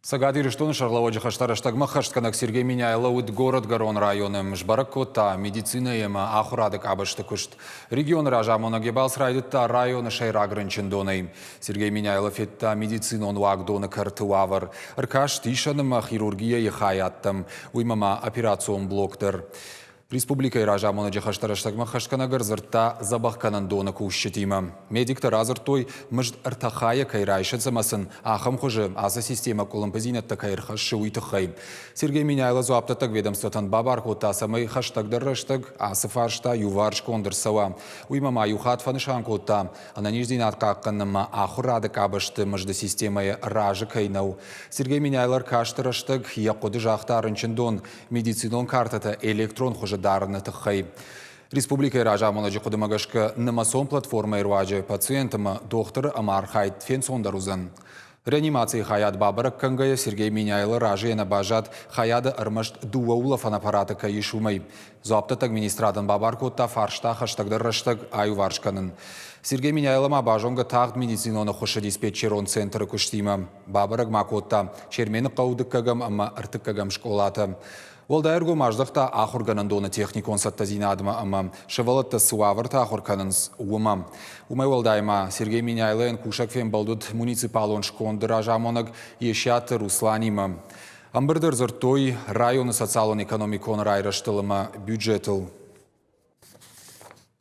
Цӕгат Ирыстоны сӕргълӕууӕджы хӕстӕ рӕстӕгмӕ хӕстгӕнӕг Сергей Меняйло уыд горӕтгӕрон районы. Сбӕрӕг кодта медицинӕйы ӕмӕ ахуырады къабӕзты куыст. Регионы разамонӕг йӕ балц райдыдта районы сӕйраг рынчындонӕй. Сергей Меняйло федта медицинон уагдоны кӕрты уавӕр. Ӕркаст исӕн ӕмӕ хирургияйы хайадтӕм, уыимӕ ма операцион блок дӕр. Республикӕйы разамонӕджы хӕстӕ рӕстӕгмӕ хӕсгӕнӕг ӕрдзырдта дзӕбӕхгӕнӕн доны кусджытимӕ. Медиктӕ радзырдтой, мызд ӕртӕ хайӕ кӕй райсынц ӕмӕ сын ахӕм хуызы ацы системӕ къуылымпыдзинӕдтӕ кӕй ӕрхӕссы, уый тыххӕй. Сергей Меняйло дзуапдӕттӕг ведомствотӕн бабар кодта, цӕмӕй хӕстӕгдӕр рӕстӕг ацы фарста иуварсгонд ӕрцӕуа. Уыимӕ ма иу хатт фӕнысан кодта, ӕнӕниздзинад хъахъхъӕнынмӕ ахуырады къабӕзты мызды системӕйы разы кӕй нӕу. Сергей Меняйло ӕркасты рӕстӕг йӕ хъуыды загъта рынчындон медицинон картӕтӕ электрон хуызы дарыны тыххӕй. Республикӕйы разамонӕджы хъуыдымӕ гӕсгӕ, нымӕцон платформӕйы руаджы пациент ӕмӕ дохтыры ӕмархайд фенцондӕр уыдзӕн. Реанимацийы хайад бабӕрӕг кӕнгӕйӕ Сергей Меняйло разыйӕ нӕ баззад, хайады ӕрмӕст дыууӕ улӕфӕн аппараты кӕй ис, уымӕй. Дзуапдӕттӕг министрадӕн бабар кодта фарста хӕстӕгдӕр рӕстӕг аиуварс кӕнын. Сергей Меняйло ма базонгӕ тагъд медицинон ӕххуысы диспетчерон центры куыстимӕ. Бабӕрӕг ма кодта Чермены хъӕуы дыккӕгӕм ӕмӕ ӕртыккӕгӕм скъолатӕ. Уӕлдай ӕргом аздӕхта ахуыргӕнӕндоны техникон цӕттӕдзинадмӕ ӕмӕ сывӕллӕттӕ цы уавӕрты ахуыр кӕнынц, уымӕ. Уымӕй уӕлдай ма Сергей Меняйлойӕн кусӕг фембӕлд уыд муниципалон сконды разамонӕг Есиаты Русланимӕ. Ӕмбырды ӕрдзырдтой районы социалон-экономикон райрӕзтыл ӕмӕ бюджетыл.